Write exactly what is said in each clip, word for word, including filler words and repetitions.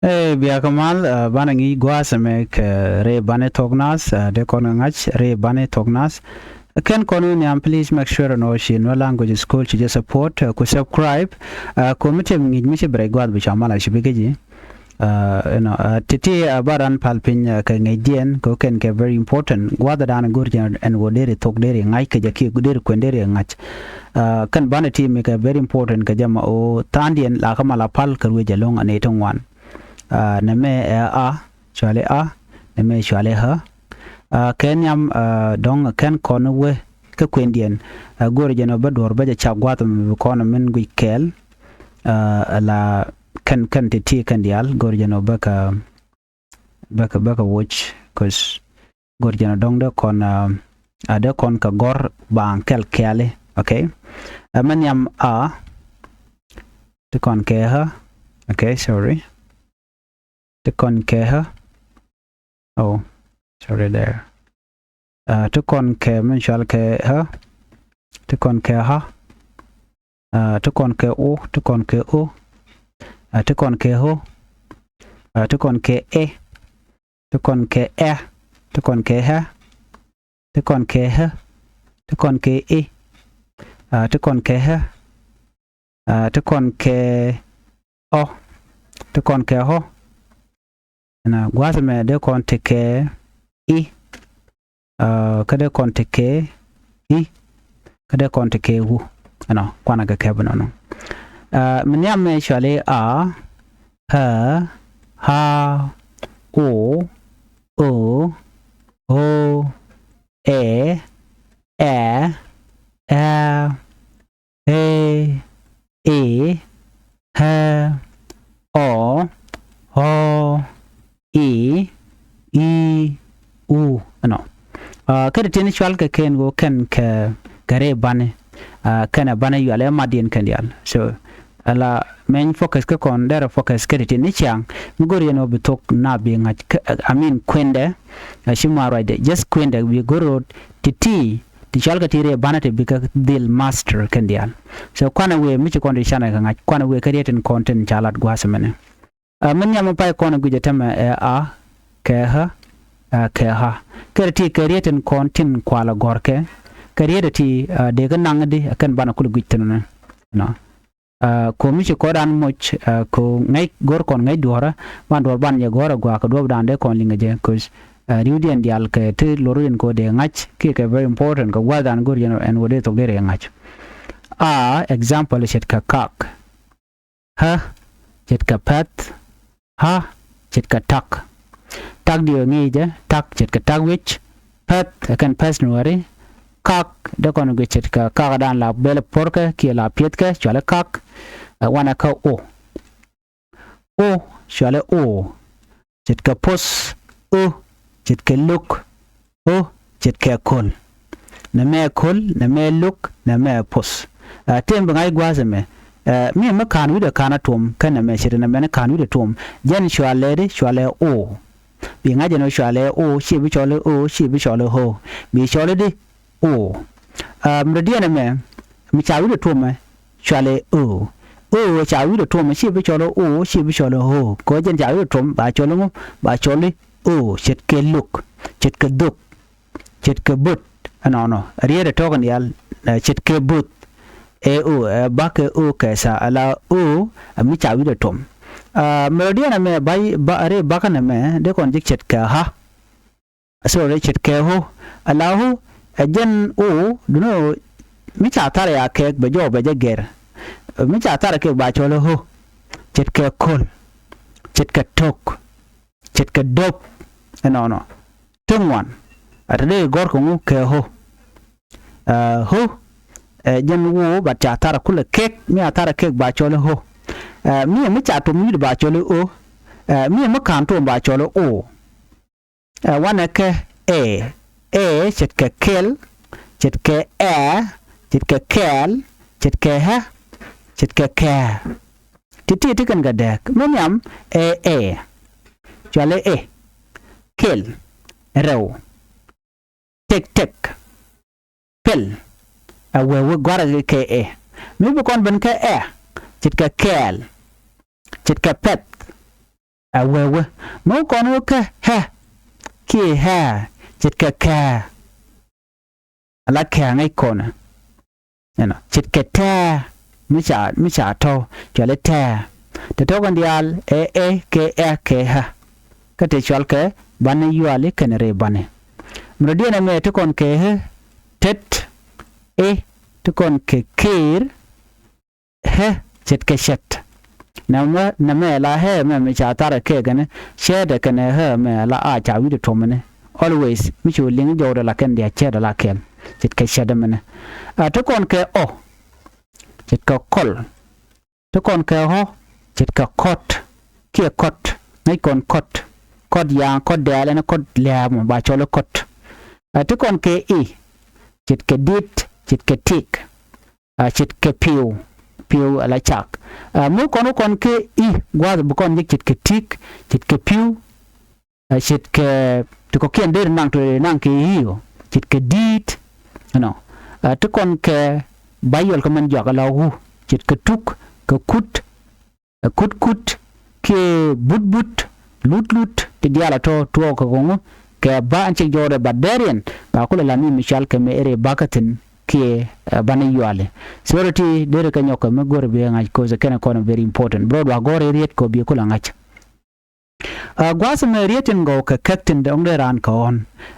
Ɛ bia kä mal, banɛ ŋi̱i̱c gua̱a̱th ɛmɛ kɛ rɛy banɛ thok nath, dee kɔn kɛ ŋa̱c rɛy banɛ thok nath. Kɛn kɔn wi̱n nhiam, please make sure nɔ ci Nuer Language School ci jɛ support ku subscribe. Kɔ mi tëë ŋi̱i̱c mi ci bi rɛy gua̱a̱th bi cua mal a ci bi kä ji̱. Ɛnɔ ti̱ti̱ a ba ran pal piny kɛ ŋi̱i̱cdiɛn kɛ kɛn kɛ very important. Gua̱a̱th dan go̱r jɛ ɛn wä deri thok deri ŋa̱c kɛ jɛ kiɛ deri kuɛn deri ŋa̱c. Kɛn banɛ ti mi kɛ very important kɛ jɛ ma o tha̱a̱ŋdiɛn la kä mal a pal kɛ ruec ɛlɔ̱ŋ a nɛy ti ŋuan. Nɛmɛ ɛ a, cuali a, nɛmɛ cuali ɣä. Kɛ nhiam dɔ̱ŋ kɛn kɔn wee kä kuëndiɛn. Go̱o̱rɛ jɛn ɔ bä duɔ̱ɔ̱r bä jɛ cak gua̱a̱th mi bi kɔn min guic kɛɛl. La kɛn kɛn ti ti kɛn diaal go̱o̱rɛ jɛn ɔ bä kä bä kä bä kä woc, 'cause go̱o̱rɛ jɛn ɔ dɔ̱ŋ dee kɔn a dee kɔn kɛ gɔ̱r baaŋ kɛl kɛɛli. Okay. Mɛ nhiam a ti kɔn kɛ ɣä. Okay, sorry. Ti kɔn kɛ ɣä. Oh, sorry there. Ti kɔn kɛ min cual kɛ ɣä. Ti kɔn kɛ ɣä. Ti kɔn kɛ o. Ti kɔn kɛ o. Ti kɔn kɛ ɣo. Ti kɔn kɛ ɛ. Ti kɔn kɛ ɛ. Ti kɔn kɛ ɣä. Ti kɔn kɛ ɣä. Ti kɔn kɛ i. Ti kɔn kɛ ɣä. Ti kɔn kɛ ɔ. Ti kɔn kɛ ɣɔ. Ɛnɔ gua̱a̱th ɛmɛ dee kɔn tekɛ i. Kä dee kɔn tekɛ i. Kä dee kɔn tekɛ wu. Ɛnɔ kuanɛ kɛ kɛp ɛnɔnɔ. Mi nhiam mɛ cuali a, ɣä, ɣa, o, o, o, ɛ, ɛ, ɛ, e, i, ɣä, ɔ, ɣɔ, i, i, u. Ɛnɔ. Kä ti tin cual kɛ kɛn ɣöö kɛn kɛ kɛ rɛy bani. Kɛn ɛ bani yual ɛ mat yɛn kɛn diaal. So ala mɛny focus kä kɔn derɛ focus kä ti tin ni ciaŋ mi go̱r yɛn ɣöö bi thok naath bi ŋa̱c. I mean kuendɛ. Ci ma ruacdɛ just kuendɛ bi go̱r ɣöö ti ti ti cɔal kɛ ti rɛy banɛ ti bikɛ dhil master kɛn diaal. So kuanɛ wëë mi ci kɔn ti canɛ kɛ ŋa̱c, kuanɛ wëë kä riet tin kɔn tin ca lat gua̱a̱th mɛnɛ. Min nhiam pay kɔn guic ɛ tämɛ ɛ a kɛ ɣä, kɛ ɣä. Kɛ ti kɛ riet tin kɔn tin kualɛ gɔ̱rkɛ kɛ riet ti dee kä naŋ di kɛn banɛ kul guic thin nɔ. Ko mi ci kɔdan moc ko ŋäc go̱r kɔn ŋäc duɔ̱ɔ̱rä ban duɔ̱ɔ̱r ban yɛ gɔ̱r a gua̱a̱k kɛ duɔ̱ɔ̱pdan dee kɔn liŋ kɛ jɛ. Ko riwdiɛn diaal kɛ ti lor in ko dee ŋa̱c kiɛ kɛ very important kɛ gua̱a̱thdan go̱r yɛn ɛn wä dee thok dee rɛ ŋa̱c. A example ce̱tkɛ kak. Ɣä ce̱tkɛ pɛ̈th. Ɣä ce̱tkɛ tak. Tak diɛ ŋi̱i̱cɛ tak ce̱tkɛ tak wi̱c. Pɛ̈th ɛ kɛn pɛ̈th nuääri. Kak dee kɔn guic ce̱tkɛ kakdan la bɛl puɔ̱rkɛ kiɛ la piɛthkɛ cuali kak. Ɛ wanɛ kä o. O cuali o. Ce̱tkɛ poth. O ce̱tkɛ luk. O ce̱tkɛ ko̱l. Nɛmɛ ko̱l, nɛmɛ luk, nɛmɛ poth. Ɛ tëëm bi ŋa̱c gua̱a̱th ɛmɛ. Ɛ mi mi ka̱n wi̱cdɛ ka̱n a tuɔm kä nɛmɛ ce̱t nɛmɛ ni ka̱n wi̱cdɛ tuɔm. Jɛn cualɛ di cualɛ o. Bi ŋa̱c jɛn ɔ cualɛ o, ci bi cɔl i̱ o, ci bi cɔl i̱ o. Bi cɔl i̱ di o. Ɛ mi rɔ diɛn ɛmɛ mi ca wi̱cdɛ tuɔmɛ cualɛ o. O ca wi̱cdɛ tuɔmɛ ci bi cɔl i̱ o, ci bi cɔl i̱ o. Kɛ jɛn ca wi̱cdɛ tuɔm ba cɔl i̱ ŋu, ba cɔl i̱ o. Ce̱tkɛ luk, ce̱tkɛ dhok, ce̱tkɛ bo̱th. Ɛnɔnɔ riet ɛ tɔ̱k in diaal. Ce̱tkɛ bo̱th. Ɛ o ɛ bakɛ o kɛ tha ala o. Ɛ mi ca wi̱cdɛ tuɔm. Ɛ mi rɔ diɛn ɛmɛ ba ri bakä nɛmɛ dee kɔn ji̱ ce̱tkɛ ɣä. Sorry, ce̱tkɛ ɣo. Ala ɣo ɛ jɛn o duno mi ca thar ya kɛɛk bɛ jɔw bɛ jɛ gɛr. Mi ca thar kɛɛk ba cɔl i̱ ɣo. Ce̱tkɛ ko̱l. Ce̱tkɛ tok. Ce̱tkɛ dop. Ɛnɔnɔ ti ŋuan. A te dee gɔ̱r kɛ ŋu kɛ ɣo. Ɛ ɣo ɛ jɛn wo ba ca thar kulɛ kɛɛk, mi a thar kɛɛk ba cɔl i̱ ɣo. Ɛ mi mi ca tuɔm wi̱cdɛ ba cɔl i̱ o. Ɛ mi mi ka̱n tuɔm ba cɔl i̱ o. Ɛ wanɛ kɛ ɛ. Ɛ ce̱tkɛ kɛl. Ce̱tkɛ ɛ. Ce̱tkɛ kɛɛl. Ce̱tkɛ ɣä. Ce̱tkɛ kɛɛ. Ti ti ti kɛn kɛ dääk mi nhiam. Ɛ ɛ. Cualɛ ɛ. Kɛl. Rɛw. Tɛk tɛk. Pɛl. Ɛ wee wee gua̱rɛ kɛ ɛ. Mi bi kɔn ben kɛ ɛ. Ce̱tkɛ kɛɛl. Ce̱tkɛ pɛ̈th. ɛ wee wee. Mi wä kɔn wä kä ɣä kiɛ ɣä ce̱tkɛ kɛ. Ala kɛ ŋäc kɔnɛ. Ɛnɔ ce̱tkɛ tɛ̱̈ɛ̱̈ mi ca mi ca tɔ̱ cuali tɛ̱̈ɛ̱̈. Te tɔ̱ kɛn diaal ɛ ɛ kɛ ɛ kɛ ɣä. Kä te cual kɛ bani yuali kɛn rɛy bani. Mi rɔ diɛn ɛmɛ ti kɔn kɛ ɣä tet ɛ ti kɔn kɛ kɛɛr. Ɣä ce̱tkɛ cɛt. Nɛmɛ nɛmɛ la ɣä mɛ mi ca tharɛ kɛ kɛn cɛɛtɛ kɛn ɣä mɛ la a ca wi̱cdɛ tuɔmɛni. Always mi cu liŋ jɔwdɛ la kɛn diaal cɛɛtɛ la kɛl ce̱tkɛ cɛt ɛmɛni. A ti kɔn kɛ ɔ ce̱tkɛ kɔl. Ti kɔn kɛ ɣɔ ce̱tkɛ kɔt kiɛ kɔt. Ŋäc kɔn kɔt kɔt ya̱a̱ŋ kɔt dɛɛl ɛn kɔt lɛ̈ɛ̈p mɔ ba cɔl i̱ kɔt. A ti kɔn kɛ i̱ ce̱tkɛ dit ce̱tkɛ tik. A ce̱tkɛ pi̱w pi̱w ala cak. A mi kɔn wä kɔn kɛ i̱ gua̱a̱th bi kɔn jek ce̱tkɛ tik ce̱tkɛ pi̱w. A ce̱tkɛ ti kɔ̱kiɛn deri naŋ ti naŋ kɛ i̱ ɔ ce̱tkɛ di̱i̱t. Ɛnɔ a ti kɔn kɛ ba yuɔl kɛ mɛn juak ala wu ce̱tkɛ tuk kɛ kut. Ɛ kut kut kiɛ but but lut lut ti diaal a tɔ tuɔɔk kɛ kɔŋu kɛ ba ɛn cik jɔɔrɛ ba dɛriɛn ba kulɛ la mi mi cal kɛ mi ri bakä thin kiɛ ɛ bani yuali. Security deri kɛ nyɔk kɛ mi go̱ri bi ŋa̱c kosɛ kɛnɛ kɔn very important bro dua gɔri riet kɔ bi kulɛ ŋa̱c. Ɛ gua̱a̱th mɛ riet tin gɔw kɛ kɛk tin dɔŋ dee raan kɛ ɣɔn.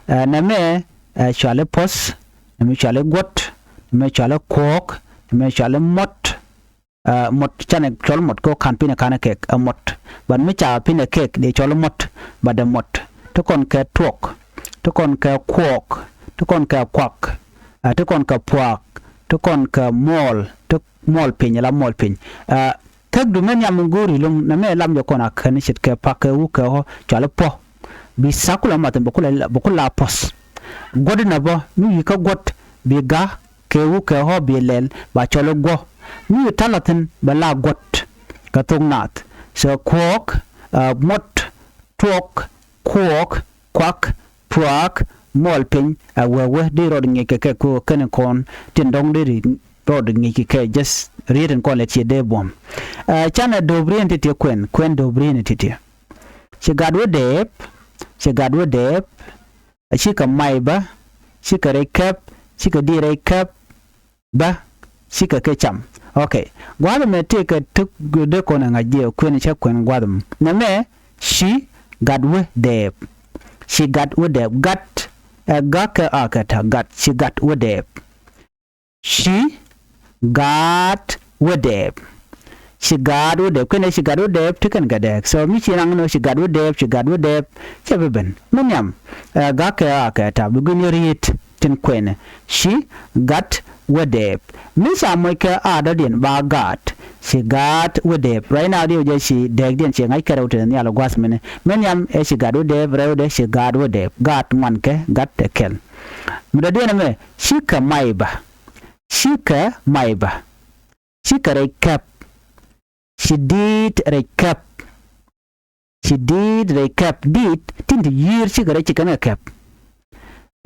Ɛ nɛmɛ ɛ cuali pɔth nɛmɛ cuali guɔt nɛmɛ cuali kuɔɔk nɛmɛ cuali mɔt. Ɛ mɔt canɛ cɔl mɔt kɛ ɣöö ka̱n pinɛ ka̱n ɛ kɛk ɛ mɔt. But mi ca pinɛ kɛk dee cɔl mɔt but ɛ mɔt. Ti kɔn kɛ tuɔk ti kɔn kɛ kuɔɔk ti kɔn kɛ kuak. Ɛ ti kɔn kɛ puaak ti kɔn kɛ muɔɔl ti muɔɔl piny ala muɔɔl piny. Ɛ kɛk du mɛ nhiam in go̱o̱ri lo̱ŋ nɛ mɛ lam jɛ kɔn a kän ce̱tkɛ pak kɛ wuk kɛ ɣɔ̱ cuali puɔ̱. Bi tha̱a̱ŋ kulɛ math in bɛ kula bɛ kula puɔ̱th. Guɔ̱t inɛ bä mi wi̱i̱ kä guɔ̱t bi ga̱ kɛ wuk kɛ ɣɔ̱ bi lɛl ba cɔl i̱ guɔ̱. Mi wi̱i̱ ta̱la̱thin bɛ la guɔ̱t kɛ thok naath. Thɛ kuɔɔk ɛ muɔt tuɔɔk kuɔɔk kuak puaak muɔɔl piny. Ɛ wee wee di rɔɔd ŋi̱i̱c kɛ kɛ kuɔ kɛn kɔn tin dɔ̱ŋ di ri rɔɔd ŋi̱i̱c kɛ kɛ jɛth riet in kɔn lɛ ciɛ dee buɔ̱m. Ɛ canɛ do̱p riet in ti̱ti̱ kuɛn kuɛn do̱p riet in ti̱ti̱. Ci gat wä deep ci gat wä deep. Cikɛ may bä cikɛ rɛy kɛp cikɛ di rɛy kɛp. Bä cikɛ kɛ cam. Ok. Gua̱a̱th ɛmɛ tëëkɛ tek dee kɔn ɛ ŋa̱c jɛ kuën cä kuën gua̱a̱th ɛmɛ nɛmɛ. Ci gat wä dɛɛp. Ci gat wä dɛɛp gat ɛ gak kɛ a kɛ ta̱ gat ci gat wä dɛɛp. Ci gat wä dɛɛp. Ci gat wä dɛɛp kɛnɛ ci gat wä dɛɛp ti kɛn kɛ dɛɛk so mi ci naŋ ni ci gat wä dɛɛp ci gat wä dɛɛp. Cɛ bi ben mi nhiam. Ɛ gak kɛ a kɛ ta̱ bi gui̱n yɛ riet tin kuɛnɛ ci gat wä dɛɛp. Mi ca moc kɛ a dɔ̱diɛn ba gaat ci gaat wä dɛɛp right now diɛ wä jɛ ci dɛɛkdiɛn ci ŋa̱c kɛ rɛw tɛn nhial gua̱th mini mi nhiam ɛ ci gat wä dɛɛp rɛwdɛ ci gaat wä dɛɛp gaat ŋuan kɛ gat ɛ kɛl. Mi dɔ̱diɛn ɛmɛ cikɛ may ba. Cikɛ may ba. Cikɛ rɛy kɛp. Ci di̱i̱t rɛy kɛp. Ci di̱i̱t rɛy kɛp di̱i̱t tin ti yi̱i̱r cikɛ rɛy ci kɛn kɛ kɛp.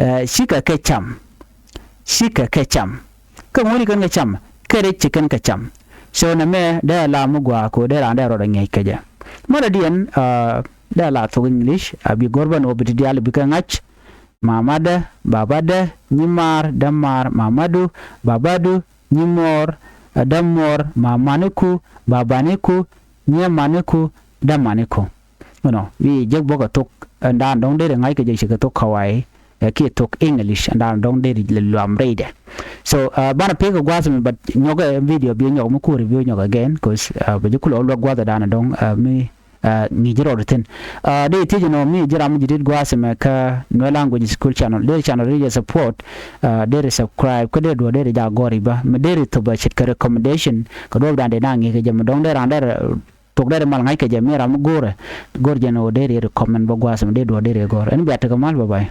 Ɛ cikɛ kɛ cam. Cikɛ kɛ cam. Kä ŋuɔ̱ni kɛn kɛ cam kɛ rɛy ci kɛn kɛ cam. So nɛmɛ dee la mi gua̱a̱k kɛ dee raan dee rɔɔdɛ ŋi̱eec kɛ jɛ. Mɔdɛ diɛn dee la thok English a bi go̱r bä ni wä bi ti diaal bi kɛ ŋa̱c. Mamadä babadä nyimar dämar mamadu babadu nyimɔr dämɔr mamaniku babaniku nyimaniku dämaniku. Ɛnɔ mi jek bä kɛ thok ɛn daan dɔ̱ŋ deri ŋa̱c kɛ jɛ ci kɛ thok kawai. Ɛ kiɛ thok English ɛn daan dɔ̱ŋ deri lɛ luam rɛydɛ. So banɛ pek kɛ gua̱a̱th mi but nyɔkɛ video bi nyɔk mi kuuri bi nyɔk again cause bɛ ji̱ kulɛ wä luäk gua̱a̱th ɛ daan dɔ̱ŋ mi ŋi̱i̱c rɔɔd thi̱n. Dee thiec ɛnɔ mi ji̱ ram mi ji̱ dit gua̱a̱th ɛmɛ kä Nuer Language School Channel dee channel ri jɛ support. Dee ri subscribe kä dee duɔ̱ɔ̱r dee ri jak gɔ̱r i̱ bä mi dee ri thop a ce̱tkɛ recommendation kɛ duɔ̱ɔ̱p dan dee na ŋi̱i̱c kɛ jɛ mi dɔ̱ŋ dee ran dee thok dee ri mal ŋa̱c kɛ jɛ mi ram mi go̱o̱rɛ go̱o̱r jɛn ɣöö dee ri recommend bä gua̱a̱th ɛmɛ dee duɔ̱ɔ̱r dee ri gɔ̱r ɛn bia tekɛ mal bye bye.